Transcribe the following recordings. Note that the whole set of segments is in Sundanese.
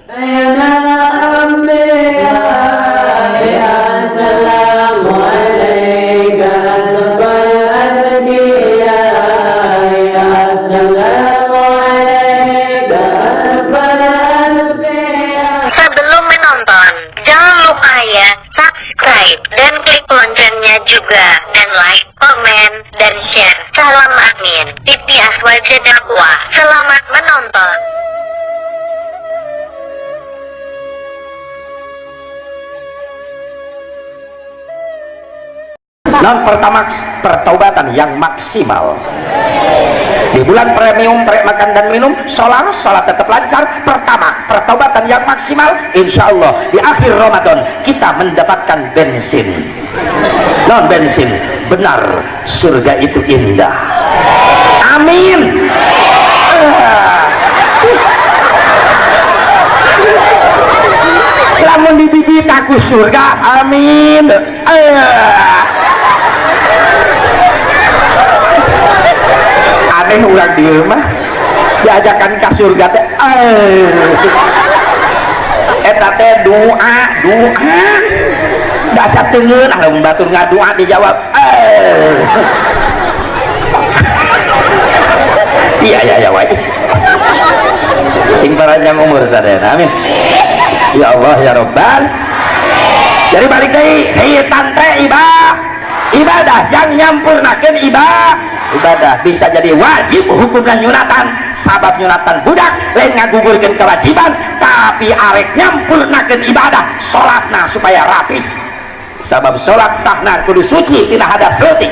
Sebelum menonton, jangan lupa ya subscribe dan klik loncengnya juga, dan like, komen, dan share. Salam amin. TV Aswaja Dakwah. Selamat menonton. Non pertamax, pertaubatan yang maksimal. Di bulan premium trek makan dan minum, sholat tetap lancar. Pertama, pertaubatan yang maksimal. Insya Allah di akhir Ramadan kita mendapatkan bensin. Non bensin, benar surga itu indah. Amin. Lamun dibibit aku surga, amin. Aneh urang di rumah diajakan ke surga teh, eta teh doa dasar tengeun ah lamun batur ngadoa dijawab. Iya ya ya wae sing panjang umur sadayana, amin ya Allah ya Rabbal. Jadi balik deui khitan teh ibadah jang nyampurnakeun ibadah bisa jadi wajib hukumna nyunatan, sabab nyunatan budak lain ngagugurkeun kewajiban tapi arek nyampurnakeun ibadah salatna supaya rapih, sabab salat sahna kudu suci tina hadas leutik.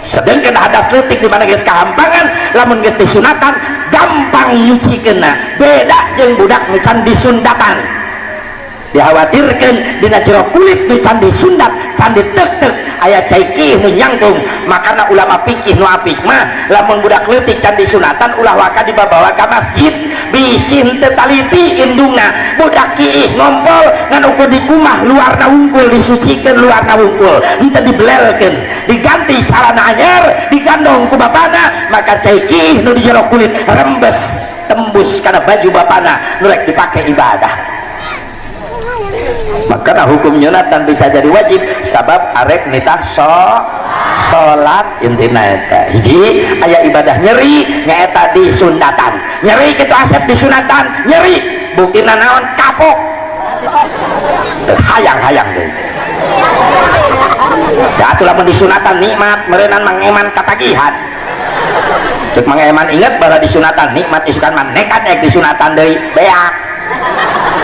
Sedangkan hadas leutik di mana geus kahampangan lamun geus disunatan gampang nyucikeunna, beda jeung budak nu can disundatan. Dikhawatirkan dina jero kulit nu can disundat can ditek-tek aya cai kiih nu nyangkung. Makana ulama fikih nu apik mah lamun budak leutik can disunatan ulah waka dibabawa ka masjid, bisi henteu taliti indungna. Budak kiih ngompol ngan ukur di kumah luarna wungkul disucikeun, luarna wungkul henteu dibelelkeun, diganti calana anyar digandong ku bapana, maka cai kiih nu di jero kulit rembes tembus kana baju bapana nu rek dipake ibadah. Maka hukum nyunatan bisa jadi wajib sabab arek nitah salat intina eta hiji aya ibadah nyeri nyaeta disundatan, nyeri kitu asep disunatan nyeri buktina naon kapok hayang-hayang deui da atuh lamun disunatan nikmat meureunnan Mang Eman katagihan. Cek Mang Eman inget bara disunatan nikmat isukan mah nekat ek disunatan deui beak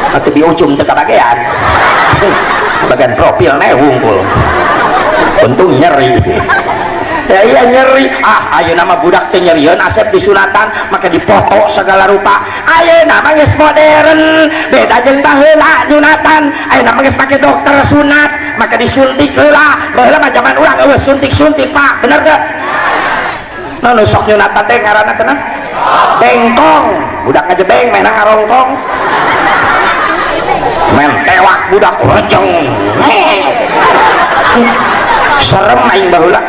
atau diucum teu kabagean bagian profil nih wungkul untung nyeri. Ya iya nyeri, ah ayeuna mah budak teh nyerieun asep disunatan maka dipoto segala rupa. Ayeuna mah geus modern beda jeung baheula nyunatan, ayeuna mah geus pake dokter sunat maka disuntik heula. Baheula mah zaman urang eueuh suntik-suntik Pak, bener teu? Nu sok nyunatan teh ngaranna teh bengkong, budak ngajebeng mehna ngarongkong men tewak budak rejeng serem aing baheula.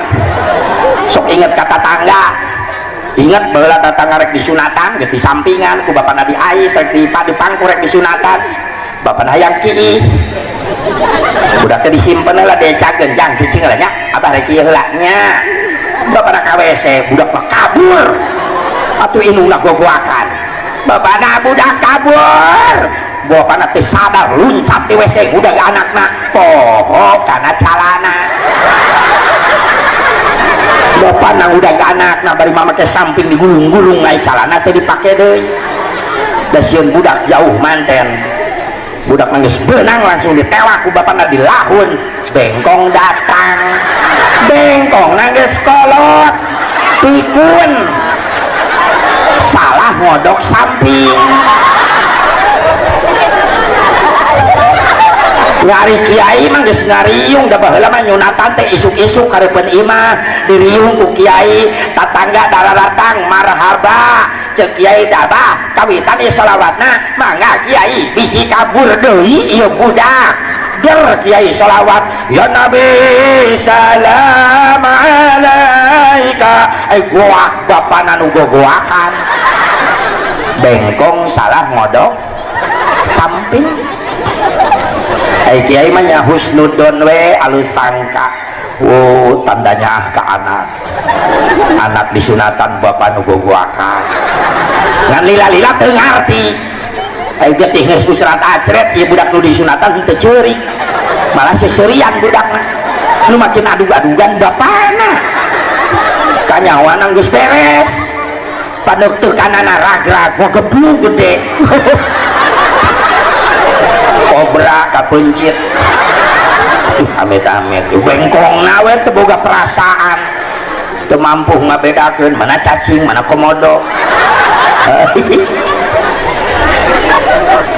Sok inget ka tatangga, inget baheula tatangga rek disunatan geus disampingan ku bapana diais rek dipangku rek disunatan bapana hayang kiih budak teh disimpen heula dicageun jang cicing heula nya abah rek kieu heula nya bapana ka WC budak mah kabur atuh indungna gogoakan bapana budak kabur bapana teh sadar luncat di WC udah anakna poho kana calana bapana udah anakna bari mama teh samping digulung-gulung ai calana teh dipake deui da sieun budak jauh manten budak nangis benang langsung ditewak ku bapana dilahun bengkong datang bengkong nangis kolot pikun salah ngodok samping ngari kiai mah geus ngariung da baheula mah nyunatan teh isuk-isuk kareupeun imah diriung ku kiai tatangga dararatang marhaba ceuk kiai dabah kawitan ieu salawatna mangga kiai bisi kabur deui ieu budak der kiai salawat ya nabi salam alaika ai goak bapana nu gogoakan bengkong salah ngodok Samping ai kiai mah nya husnudon we, alus sangka. Oh, tandanya ah ke anak anak disunatan bapak nu gogoakan ngan lila-lila teu ngarti. Ai getih geus ku serat acret ieu budak nu disunatan teu ceurik, malah seserian budakna nu makin adug-adugan bapana. Kanyahoan geus beres padok teu kanana ragrag ngageblug gede kobra kapencit. Amit-amit bengkong we teu boga perasaan, teu mampu ngabedakeun mana cacing mana komodo.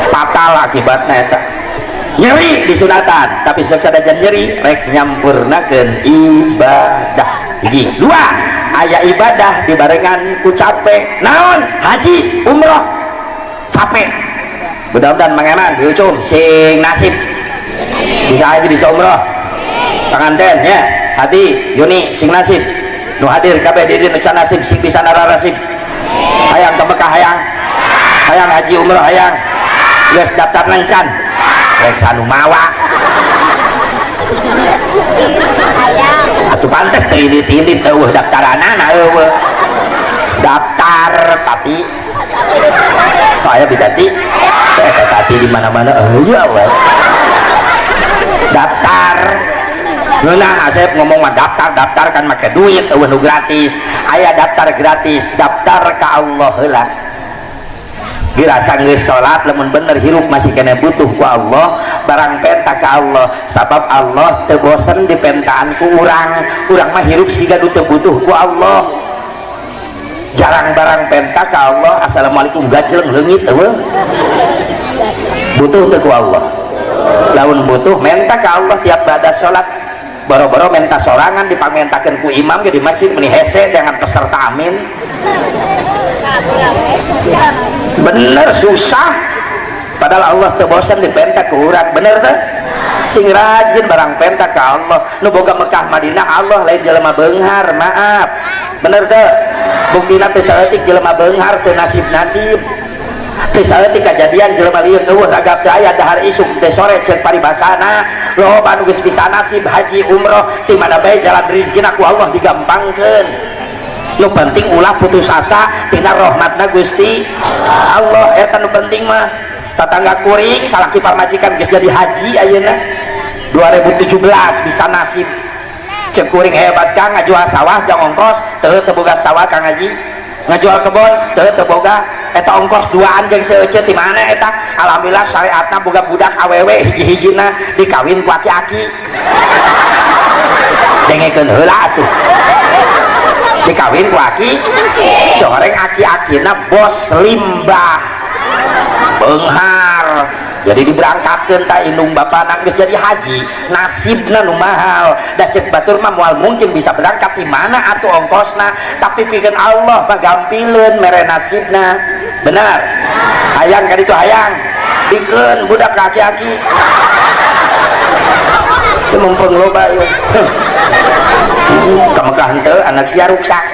Fatal akibatna eta nyeri disunatan. Tapi sok sadajan nyeri rek nyampurnakeun ibadah. Hiji dua aya ibadah dibarengan ku capek. Naon? Haji umroh capek. Mudah-mudahan Mang Eman diucum sing nasib bisa haji bisa umroh. Panganten ya hati Yuni sing nasib, nu hadir kabeh di dieu nu nasib sing bisa nararasib. Hayang ke Mekah, hayang hayang haji umroh, hayang geus daftar nencan rek sanu mawa atuh pantes teu indit-indit eueuh daftaranana eueuh daftar. Tapi saya bidati tati di mana-mana iya we daftar. Ngeunah Asep ngomong mah daftar daftar kan make duit, eueuh nu gratis. Aya daftar gratis, daftar ka Allah heula. Dirasa geus salat lamun bener hirup masih kena butuh ku Allah, barang penta ka Allah, sabab Allah teu bosen dipentaan ku urang. Urang mah hirup siga nu teu butuh ku Allah, jarang barang penta ka Allah. Assalamualaikum gajleng leungit eueuh. Butuh teu ku Allah? Lamun butuh menta ka Allah tiap bada salat. Boro-boro menta sorangan, dipamentakeun ku imam ge di masjid meni hese dengan peserta amin. Bener susah, padahal Allah teu bosan dipenta ku urang, bener teu? Sing rajin barang penta ka Allah. Nu boga Mekah Madinah Allah, lain jelema beunghar, maaf, bener teu? Buktina teu saeutik jelema beunghar teu nasib-nasib, teu saeutik kajadian jelema lieur eueuh ragap teu aya dahar isuk teh sore ceuk paribasana. Loba nu geus bisa nasib haji umroh, ti mana bae jalan rezekina ku Allah digampangkeun. Nu penting ulah putus asa tina rahmatna Gusti Allah, eta nu penting mah. Tetangga kuring salaki pamajikan geus jadi haji ayeuna 2017 bisa nasib. Cek kuring hebat Kang, ngajual sawah jang ongkos teu teu boga sawah Kang Haji, ngajual kebon teu teu boga eta ongkos duaan jeung seeuceut ti mana eta. Alhamdulillah syariatna boga budak awewe hiji-hijina dikawin ku aki-aki. Dengekeun heula atuh, dikawin ku aki soreng, aki-akina bos limbah beunghar, jadi diberangkatkeun ta indung bapana geus jadi haji. Nasibna nu mahal da cek batur mah moal mungkin bisa berangkat, di mana atuh ongkosna. Tapi pikeun Allah mah gampileun mere nasibna. Benar hayang ka ditu, hayang bikeun budak ka aki-aki teu mumpung loba ieu ka Mekah henteu anak sia ruksak.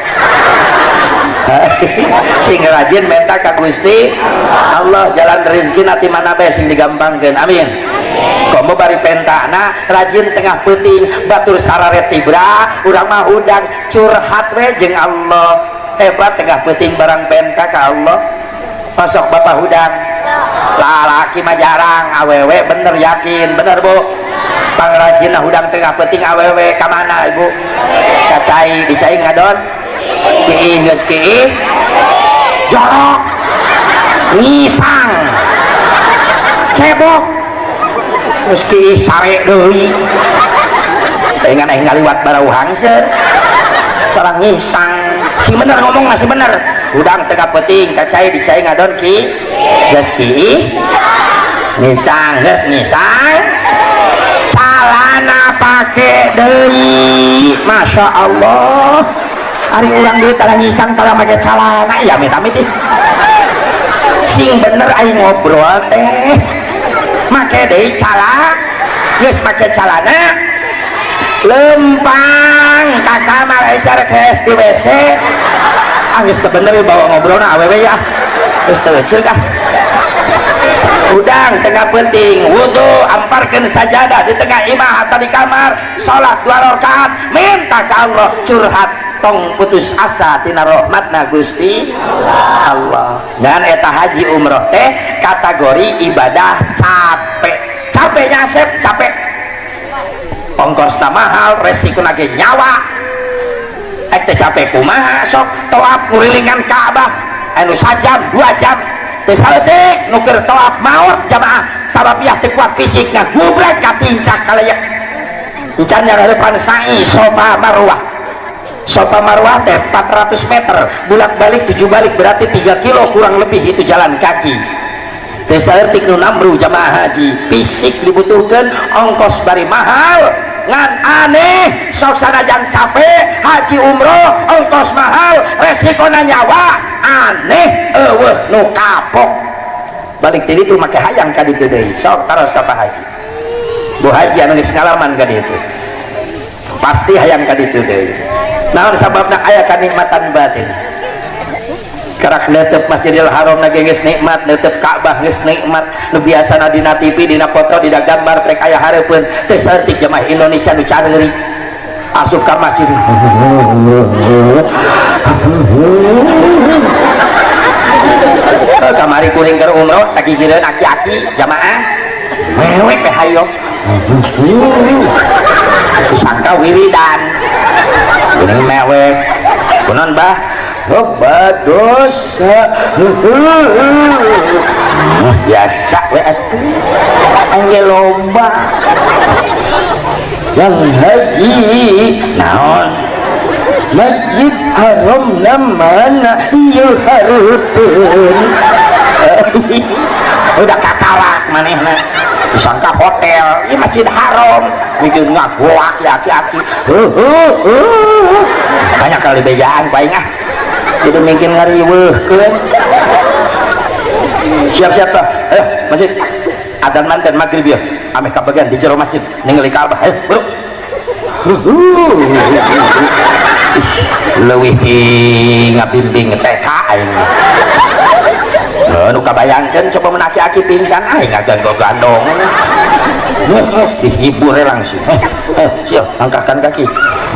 Sing rajin minta ka Gusti Allah jalan rezeki nanti mana bae sing digampangkeun, amin. Komo bari pentana rajin tengah peuting batur sararet tibra urang mah hudang curhat we jeung Allah. Hebat tengah peuting barang penta ka Allah. Pasok bapak hudang lalaki mah jarang, awewe bener yakin bener bu pangrajin hudang tengah peuting awewe. Ka mana ibu? Ka cai, di cai ngadon kiih geus kiih jorok ngisang cebok geus kiih sare deui pengen aing ngaliwat barau hangser barang ngisang. Sing bener ngomong masih bener hudang tengah peuting ka cai, di cai ngadon ki geus kiih ngisang geus ngisang calana pake deui. Masya Allah, ari urang duit tara ngisang tara make calana ya amit-amit ih. Sing bener aing ngobrol teh make deui cala geus make calana lempang ka kamar aisyah rek hees di WC. Ah geus teu bener bawa ngobrolna awewe ya geus teu eceuk ah. Udah Hudang tengah penting wudu, amparkeun sajadah di tengah imah atau di kamar, salat 2 rakaat, minta ke Allah, curhat, tong putus asa tina rahmatna Gusti Allah. Dan eta haji umroh teh kategori ibadah capek. Capeknya asep, capek. Ongkosna mahal, resiko lagi nyawa. Ek teh capek kumaha sok tawaf ngurilingan Ka'bah anu sajam, 2 jam. Teu saeutik nu keur tawaf maot jamaah sabab iah teu kuat fisikna gubrek katincak kaleyek. Encan nyareupan sa'i Sofa Marwah. Sofa Marwah teh 400 meter, bolak-balik 7 balik berarti 3 kilo kurang lebih itu jalan kaki. Teu saeutik nu namru jamaah haji, fisik dibutuhkan, ongkos bari mahal. Ngan aneh sok sanajan capek haji umroh ongkos mahal resikona nyawa, aneh eueuh nu kapok. Balik ti ditu make hayang ka ditu deui, sok taros ka Pak Haji. Bu Haji anu geus ngalaman ka ditu pasti hayang ka ditu deui. Naon sababna? Aya kanikmatan batin. Karak neuteub Masjidil Haram na geus nikmat, neuteub Ka'bah geus nikmat. Nu biasana dina TV, dina foto, dina gambar trek aya hareupeun. Teu saeutik jamaah Indonesia nu careuri asup ka masjid. Kamari kuring keur umroh tagigireun aki-aki jamaah mewek teh hayo. Disangka wiridan. Geuning mewek. Kunaon bah? Loba dosa. Biasa we atuh. Angge loba. Yang haji naon? Masjid Haram na mana ieu hareupeun. Udah kakalak manehna. Disangka hotel, ini Masjid Haram. Mikir ngagoak ya aki-aki. Banyak kali bejaan ku aing ah. Jadi mungkin ngariweuhkeun. Siap-siap lah. Ayo masjid. Adzan manten maghrib ya. Ameh kabagian di jero masjid ningali Ka'bah. Ayo, bro. Leuwih ngabimbing TK aing. Nu kabayangkeun coba mun aki-aki pingsan aing ngagandong-gandong. Geus dihibur langsung. Siap, angkatkan kaki.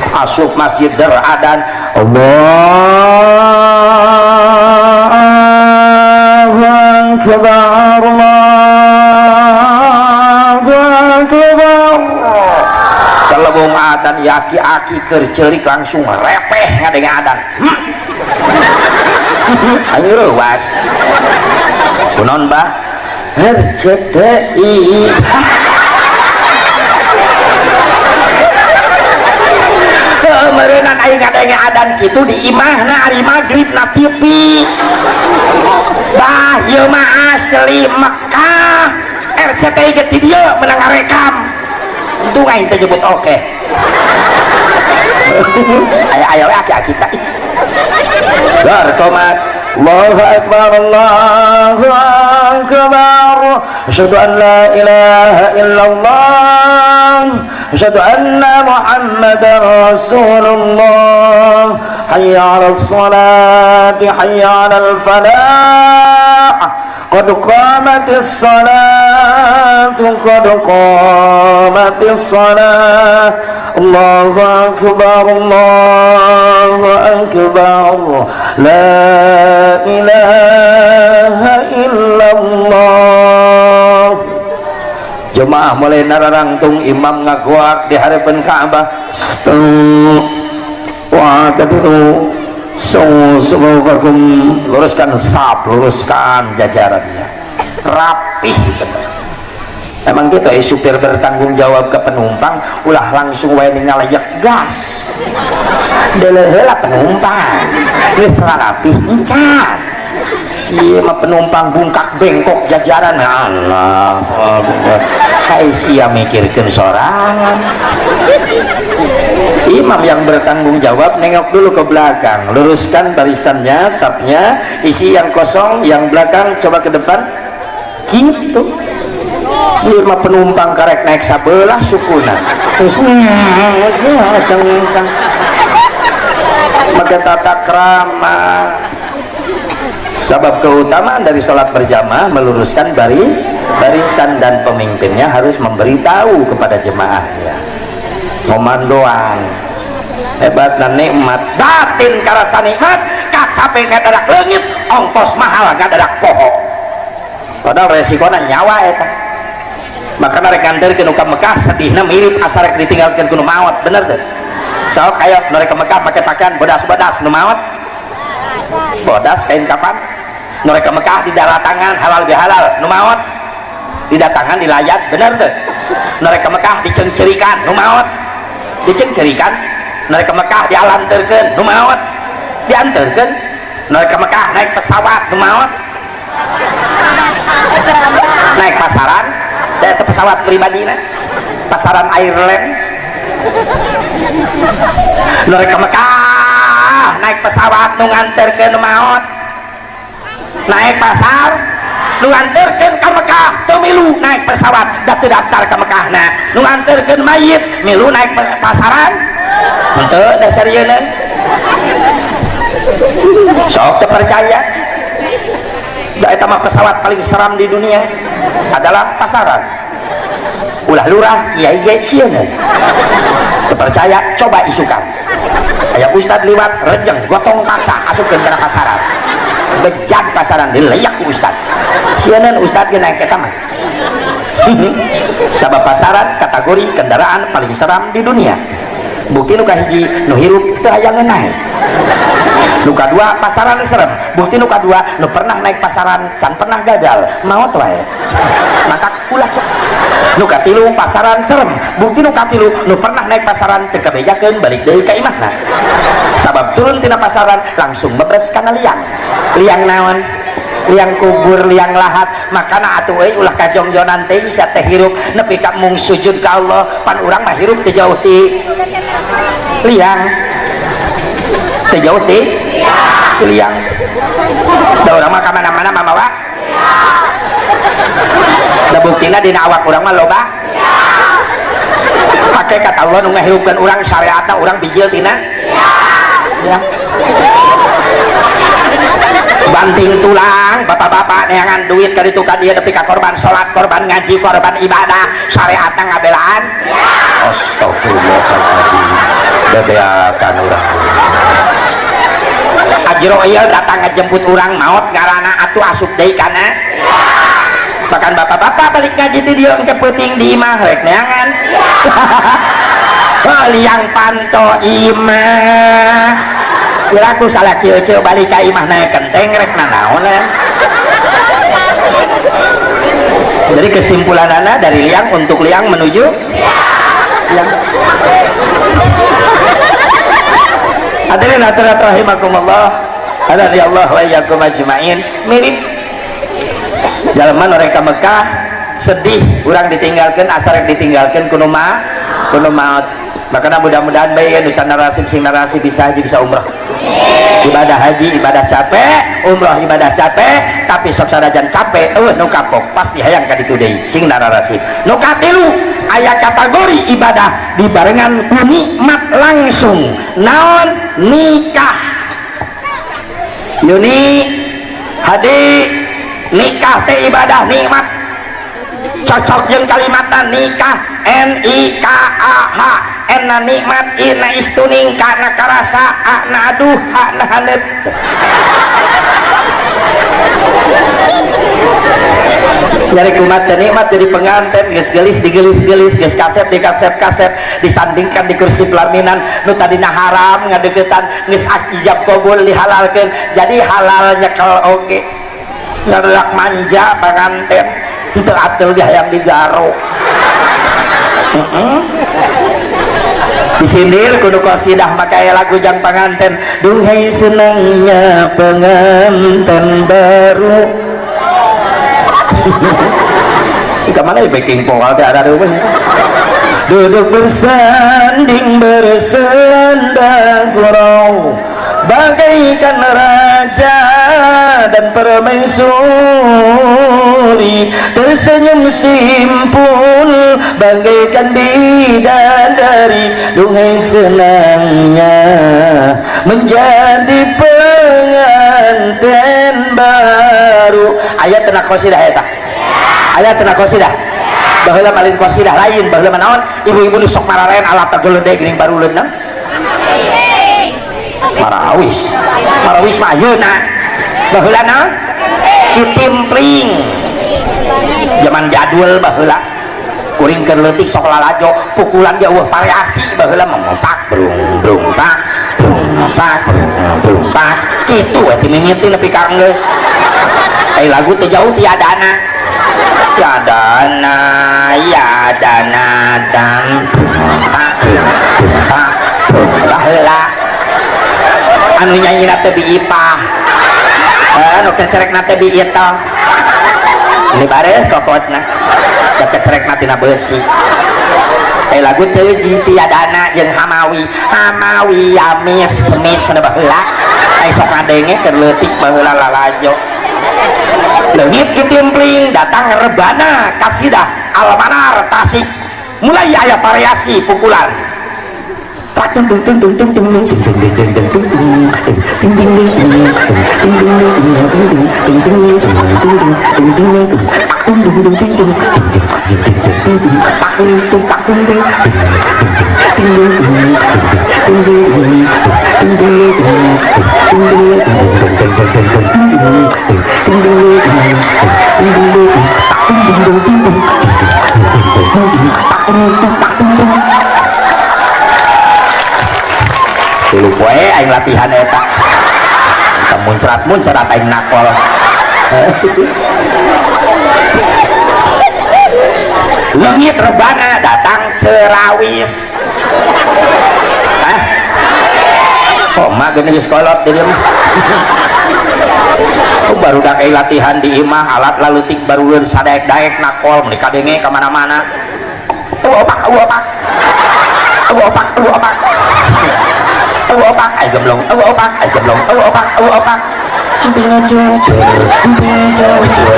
Asup masjid der adan. Allahu akbar, Allahu akbar. Kelebung adan yaki-aki keur ceurik langsung repeh ngadenge adan. Aing reuwas. Kunaon bah? RCTI. Meureunnan aing ngadenge adan kitu di imahna ari magrib na TV. Bah ieu mah asli Mekah. RCTI ge ti dieu meunang ngarekam. Untung aing teh nyebut oke. Aya aya we aki-aki teh. Bar komat. Allahu akbar, Allahu akbar. Asyhadu an la ilaha illallah. Asyhadu anna Muhammadar Rasulullah. Hayya 'alas salati, hayya 'alal falah. Qad qamatis salatu, qad qamatis salah. Allahu akbar, Allahu akbar. La ilaha illallah. Jemaah mulai nararangtung imam ngagoak di hadapan Ka'bah. Stop. Wa tadiru sufufakum, luruskan saf, luruskan jajarannya rapih bener. Emang gitu ya supir bertanggung jawab ke penumpang, ulah langsung wae ngalayak gas. Deuleu heula penumpang, geus rapih encan. Ieu mah penumpang bungkak bengkok jajaran. Allah, hai sia mikirkeun sorangan. Imam yang bertanggung jawab nengok dulu ke belakang, luruskan barisannya, safnya, isi yang kosong, yang belakang coba ke depan. Gitu. Ieu mah penumpang karek naik sabelah sukuna. Terus cengkang. Maka tata krama. Sebab keutamaan dari sholat berjamaah meluruskan barisan dan pemimpinnya harus memberitahu kepada jemaahnya. Ngomandoan hebat dan nikmat batin karasa nikmat kacape ngadadak leungit ongkos mahal ngadadak poho, padahal resikona nyawa eta. Makana rek nganterkeun nu ka Mekah sedihna mirip asa rek ditinggalkeun ku nu maot, bener teu? Sok ayo nu rek ka Mekah make pakaian bodas-bodas, nu maot bodas kain kafan. Nu rek ka Mekah didalatangan halal bihalal, nu maot didatangan dilayat, bener teu? Nu rek ka Mekah dicengcerikan, nu maot dicengcerikan. Nu rek ka Mekah dialanterkeun, nu maot dianterkeun. Nu rek ka Mekah naik pesawat, nu maot naik pasaran, da eta pesawat pribadina, pasaran airlines. Nu rek ka Mekah naik pesawat, nu nganterkeun nu maot naik pasar. Nu nganterkeun ka Mekah teu milu naik pesawat, da teu daftar ka Mekahna. Nu nganterkeun mayit milu naik pasaran henteu, da sarieuna sok teu percaya. Da eta mah pesawat paling seram di dunia adalah pasaran. Ulah lurah kiai ge sieun. Teu percaya coba isukan aya ustad liwat rejeng gotong paksa asupkeun kana pasaran, bejat pasaran dileyak ku ustad, sieun ustad ge naik eta mah. Sabab pasaran kategori kendaraan paling seram di dunia. Bukti nu kahiji, nu hirup teu hayang naik. Nu kadua, pasaran serem, bukti nu kadua, nu pernah naik pasaran can pernah gagal, maot wae. Maka ulah cok. Nu katilu, pasaran serem, bukti nu katilu, nu pernah naik pasaran teu kabejakeun balik deui ka imahna. Sabab turun tina pasaran langsung bebres kana liang. Liang naon? Liang kubur, liang lahat. Makana atuh euy ulah kajongjonan teh sia teh hirup nepi ka mung sujud ka Allah, pan urang mah hirup teu jauh ti liang, teu jauh ti liang. Da urang mah ka mana-mana mamawa, da buktina dina awak urang mah loba. Pake kata Allah nu ngahirupkeun urang syariatna urang bijil tina liang. Banting tulang bapak-bapak neangan duit ka ditu ka dieu nepi ka korban salat, korban ngaji, korban ibadah, syariatna ngabelaan. Astagfirullahaladzim, bebeakan urang. Ajroil datang ngejemput urang maot ngarana atuh asup deui kana. Bahkan bapak-bapak balik ngaji ti dieu engke peuting di imah rek neangan. Oh, liang panto imah. Kira aku salah kieu ceu balik ka imah naik kenteng rek nanaonan. Jadi kesimpulanana dari liang untuk liang menuju liang. Hadirin hadirat rahimakumullah, hadani Allah wa iyyakum ajmain. Mirip jalma nu rek ka Mekah sedih urang ditinggalkeun asa rek ditinggalkeun kuno maot. Makanya mudah-mudahan bae nu can narasib sing narasib bisa haji bisa umrah. Ibadah haji ibadah capek, umrah ibadah capek, tapi sok sanajan capek eueuh nu kapok pasti hayang ka ditu deui sing narasib. Nu katilu aya kategori ibadah dibarengan ku nikmat langsung. Naon? Nikah. Yuni hadi nikah teh ibadah nikmat. Cocok jeung kalimatna nikah N I K A H, N na nikmat, I na istuning, K na karasa, A na aduh, H na haneut. Nyari kumat teh nikmat jadi pengantin, geus geulis digelis-gelis, geus kasep dikasep-kasep, disandingkan di kursi pelaminan, nu tadina haram ngadeukeutan geus ijab kabul dihalalkeun, jadi halal nyekel oge. Ngareak manja panganten, henteu ateul ge hayang digaro. Disindir kudu qasidah make lagu jang panganten, duhai senangnya pengantin baru. Ka mana ya backing vocal teh ada reueuh. Duduk bersanding bersenda gurau bagaikan raja dan permaisuri, tersenyum simpul bagaikan bidadari, duhai senangnya menjadi pengantin baru. Aya teu na qasidah eta? Aya teu na qasidah? Baheula malin qasidah lain, baheula mah naon? Ibu-ibu nu sok mararen alat geledeg geuning baruleun na. Marawis. Marawis mah ayeuna. Baheula naon? Kitimpling. Zaman jadul baheula. Kuring keur leutik sok lalajo, pukulan ge eueuh variasi baheula mah pak brung brung pak brung pak brung brung pak. Kitu we ti mimiti nepi ka geus. Ai lagu teu jauh tiadana. Tiadana ya dana dan pak brung pak brung baheula. Anu nyanyina teh Bi Ipah. Anu kecerekna teh Bi Itoh. Ini bareuh kokotna. Da kecerekna tina beusi. Lagu teu tiadana jeung Hamawi. Hamawi ya mis mis anu baheula. Ai sok ngadenge keur leutik baheula lalajo. Leungit kitimpling datang rebana kasidah Almanar Tasik. Mulai aya variasi pukulan. Tung tung tung tung tung tung tung tung tung tung tung tung tung tung tilu poe aing latihan eta. Eta muncrat-muncrat aing nakol. Leungit rebana datang cerawis. Hah? Oh, mah geuning geus kolot di dieu mah. Oh, barudak aing latihan di imah alat laleutik baruleun sadaek-daek nakol meuni kadenge ka mana-mana. Eueuh opak, eueuh opak. Eueuh opak, eueuh opak. Eueuh opak ai gemblong, eueuh opak ai gemblong, eueuh opak, eueuh opak. Emping cucur, emping cucur.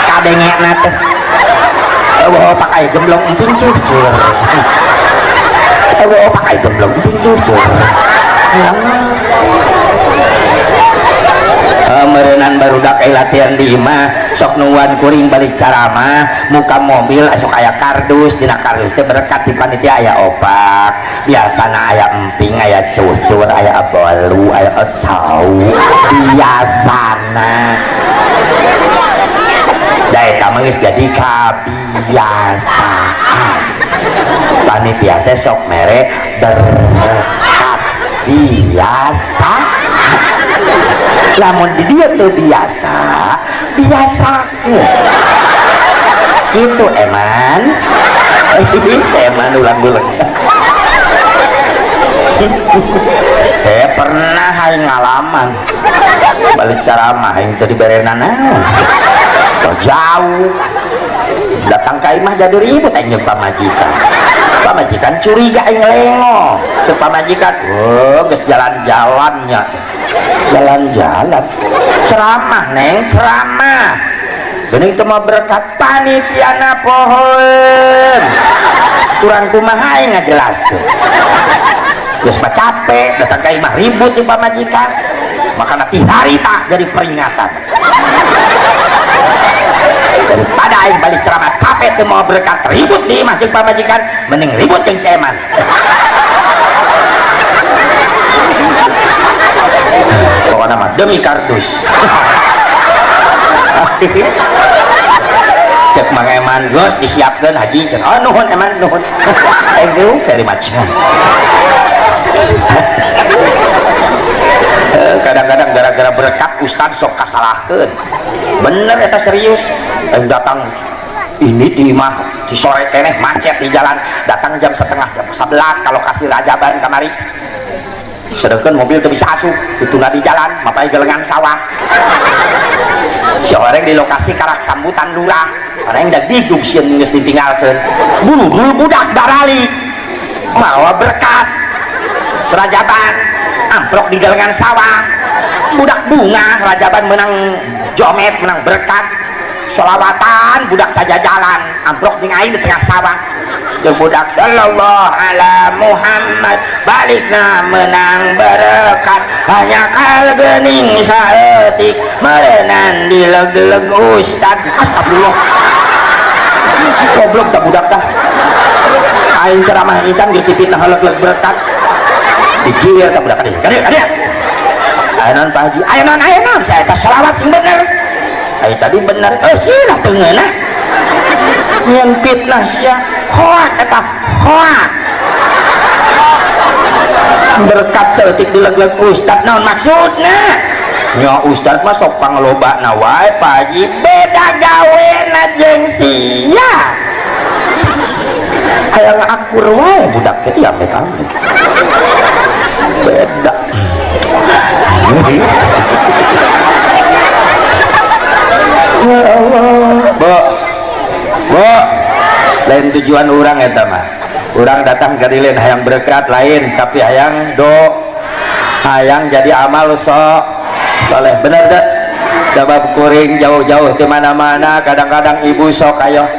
Kadengena teh. Eueuh opak ai gemblong, emping cucur. Eueuh opak ai gemblong, emping cucur. Meureunan barudak ai latihan di imah sok nungguan kuring balik caramah muka mobil sok aya kardus, dina kardus teh berkat di panitia aya opak biasana aya emping aya cucur aya bolu aya cau biasana da eta mah geus jadi kabiasaan panitia teh sok mere berkat biasa. Lamun di dieu teu biasa, biasakeun. Kitu eman. Eman ulang-ulang. Pernah aing ngalaman. Balik ceramah aing teu diberena naon. Jauh. Datang ka imah jadi ribut aing jeung pamajikan. Pamajikan curiga aing lengo. Ceuk pamajikan, "Oh, geus jalan-jalannya." Jalan-jalan. Ceramah neng, ceramah. Geuning teu mah berkat panitiana pohoeun. Kurang kumaha aing ngajelaskeun. Geus mah capek, datang ka imah ribut jeung pamajikan. Makana ti harita jadi peringatan. Daripada aing balik ceramah capek teu mau berkat ribut di imah jeung pamajikan, mending ribut jeung si Eman. Pokokna mah demi kardus. Cek Mang Eman geus disiapkeun haji cek. Oh nuhun Eman nuhun. Thank you very much. Kadang-kadang gara-gara berkat ustad sok kasalahkeun. Bener eta serius. Datang ini di imah di sore keneh macet di jalan, datang jam 10:30 kalau kasih rajaban kamari. Sedangkan mobil teu bisa asup, ditunda di jalan, mapai gelengan sawah. Si orang di lokasi karak sambutan lurah, orang yang digdug sieun geus ditinggalkeun. Buru-buru budak baralik. Mawa berkat. Rajaban amplok di galengan sawah. Budak bunga rajaban menang jomet, menang berkat. Sholawatan budak saja jalan amprok jeung aing di tengah sawah jeung budak sallallahu ala Muhammad balikna menang berkat hanya kalgening saeutik meureunan dileg-leg ustad. Astagfirullah, goblok tak budak tah aing ceramah incan geus dipitnah leg-leg berkat dijiwir tak budak kadieu kadieu kadieu. Ayo non Pak Haji, ayo non saya eta sholawat sing bener. Ayo tadi bener, sih lah teu ngeunah nyeun fitnah sia hoak eta hoak berkat saeutik dileg-leg ustad naon maksudna? Nya ustad mah sok panglobana wae Pak Haji, beda gawena jeung sia. Hayang akur wae budak teh ya amit-amit. Beda. Ya Allah, Bu. Bu. Lain tujuan urang eta mah. Urang datang ka dieu lain hayang berkat lain, tapi hayang do hayang jadi amal soleh. Bener teu? Sabab kuring jauh-jauh di mana-mana, kadang-kadang ibu sok ayo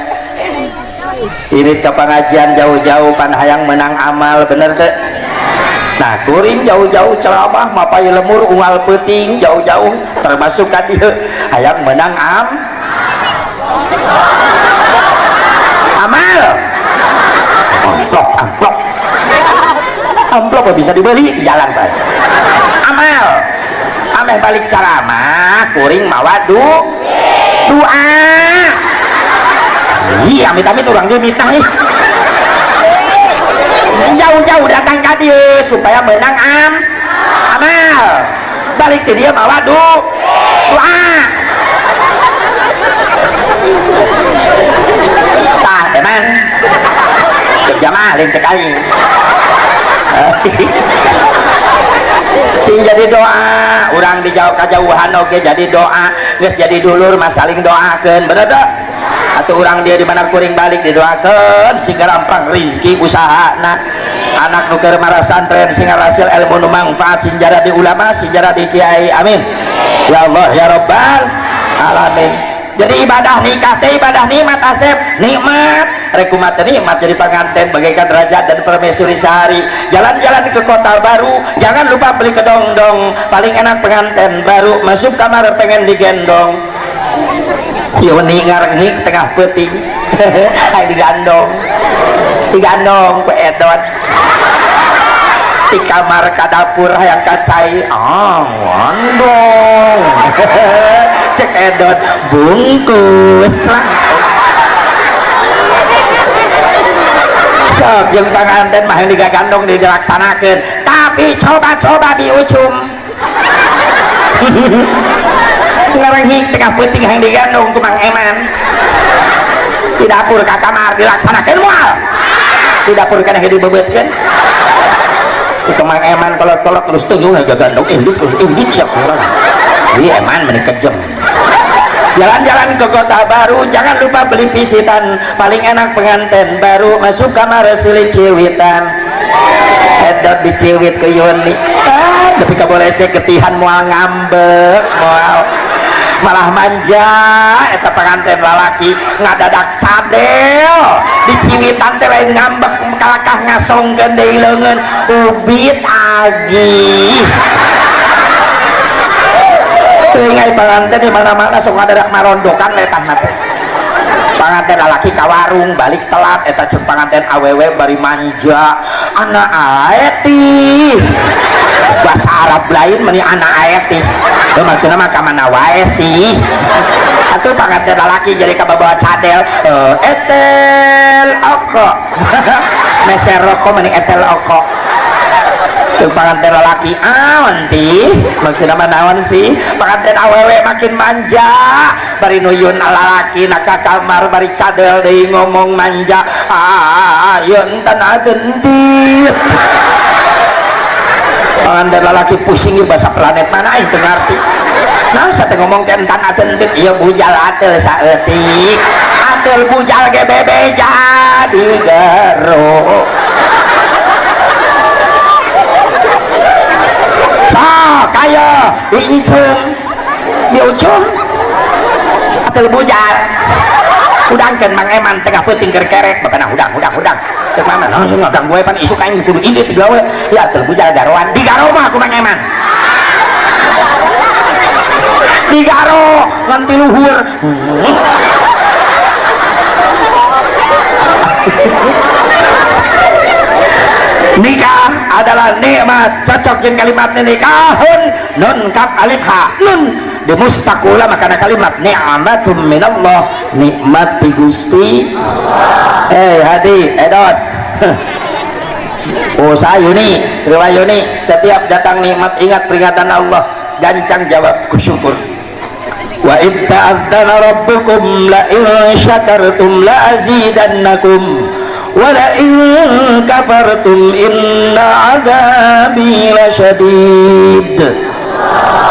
irit ke pengajian jauh-jauh pan hayang menang amal, bener teu? Nah kuring jauh-jauh ceramah mapai lemur unggal peuting jauh-jauh termasuk ka dieu hayang menang amal. Amplop amplop amplop bisa dibeli di jalan Pak. Amal ameh balik ceramah kuring mawa doa. Iya amit-amit urang ge mitah nih. Jauh-jauh datang ka dieu supaya menang amal. Balik ke dia mawa doa. Tah teman. Cek jamaah lain cek aing. Sing jadi doa, urang di jauh kajauhan oge jadi doa, geus jadi dulur mah saling doakeun, bener teu? Atau urang dia di mana kuring balik didoakeun sing gampang rezeki usahana. Anak nu keur marasantren sing hasil ilmu nu manfaat sing jadi ulama, sing jadi kiai. Amin. Ya Allah ya Rabbal alamin. Jadi ibadah nikah teh ibadah nikmat asep, nikmat. Rek kumaha teh nikmat jadi pengantin bagaikan raja dan permaisuri sehari. Jalan-jalan ke kota baru, jangan lupa beli kedongdong. Paling enak pengantin baru masuk kamar pengen digendong. Yoni ngarengik tengah peuting. Ai digandong. Digandong ku edot. Di kamar ka dapur hayang kacai, ah ngandong. Cek edot bungkus langsung. Sok jeung panganten mah yang digagandong dilaksanakeun, tapi coba-coba diucum. Ngarengik tengah peuting hayang digandong ku Mang Eman. Di dapur ka kamar dilaksanakeun moal. Di dapur kana dibeubeutkeun. Itu Mang Eman kolot-kolot terus tunggu gagandong induk terus induk siap orang. Iya Eman meni kejem. Jalan-jalan ke kota baru, jangan lupa beli pisitan. Paling enak pengantin baru masuk kamar sulit ciwitan. Edot diciwit ke Yoni. Ah, tapi ka boleh cek ketihan moal ngambek, moal malah manja eta pengantin lalaki ngadadak cadel diciwitan teh lain ngambek kalakah ngasongkeun deui leungeun ubit agih. Teuing ai panganten di mana-mana sok ngadadak marondokan letahna teh. Panganten lalaki ka warung balik telat eta jeung panganten awewe bari manja anak aeti. Bahasa Arab lain meni anak aeti. Itu maksudna mah ka mana wae sih. Atuh panganten lalaki jadi kabawa cadel etel oko. Meser rokok meni etel oko. Jeung panganten lalaki aon ti maksudna mah naon sih. Panganten awewe makin manja bari nuyun lalaki na ka kamar bari cadel deui ngomong manja ayeun entan adentit. Panganten lalaki pusing ieu bahasa planet mana aing teu ngarti. Naon sate ngomong teh entan adentit ieu bujal ateul saeutik. Ateul bujal ge bebe jadi gero. Sok ayo diincung diucum Atel bujar. Hudangkeun Mang Eman tengah peuting keur kerek, bapana hudang hudang hudang. Cek Mang Eman, langsung ngaganggu we pan isuk aing kudu indit gawe. Ya atel bujar garoan, digaro mah ku Mang Eman. Digaro nganti luhur. Nikah adalah nikmat, cocok jeung kalimat nikahun nun kaf alif ha nun di mustaqula makana kalimat ni'matum minallah, nikmat ti Gusti. Hadi edot. Oh Sayuni, Sriwayuni, setiap datang nikmat ingat peringatan Allah, gancang jawab kusyukur. Wa id ta'adzana rabbukum la in syakartum la azidannakum wa la in kafartum inna adzabi lasyadid.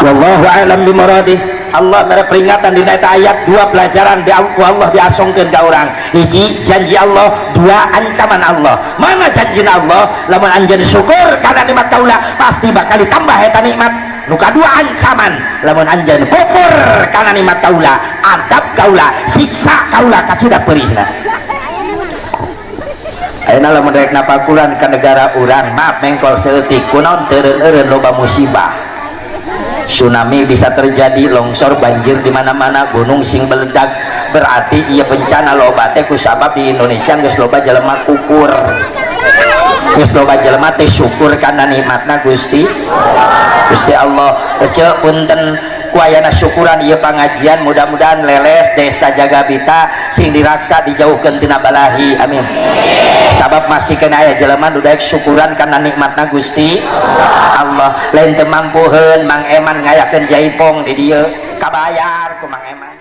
Wallahu a'lam bimuradih. Allah mere peringatan dina eta ayat, dua pelajaran di Allah diasongkeun ka urang. Hiji janji Allah, dua ancaman Allah. Mana janji Allah? Lamun anjeun syukur kana nikmat kaula pasti bakal ditambah eta nikmat. Nu kadua ancaman, lamun anjeun kufur kana nikmat kaula, adab kaula, siksa kaula kacuda peurihna. Ayeuna lamun rek napakuran ka negara urang, maaf mengkol saeutik, kunaon teureun-eureun loba musibah. Tsunami bisa terjadi, longsor, banjir di mana-mana, gunung sing meledak. Berarti iya bencana loba teh kusabab di Indonesia geus loba jelema kukur. Geus loba jelema teh syukur kana nikmatna Gusti. Gusti Allah. Ece punten ku ayana syukuran ieu pangajian, mudah-mudahan leles desa Jagabita sing diraksa dijauhkeun tina balahi. Amin. Sabab masih kena aya jelema nu daek syukuran kana nikmatna Gusti Allah. Lain teu mampuheun Mang Eman ngayakeun jaipong di dieu, kabayar ku Mang Eman.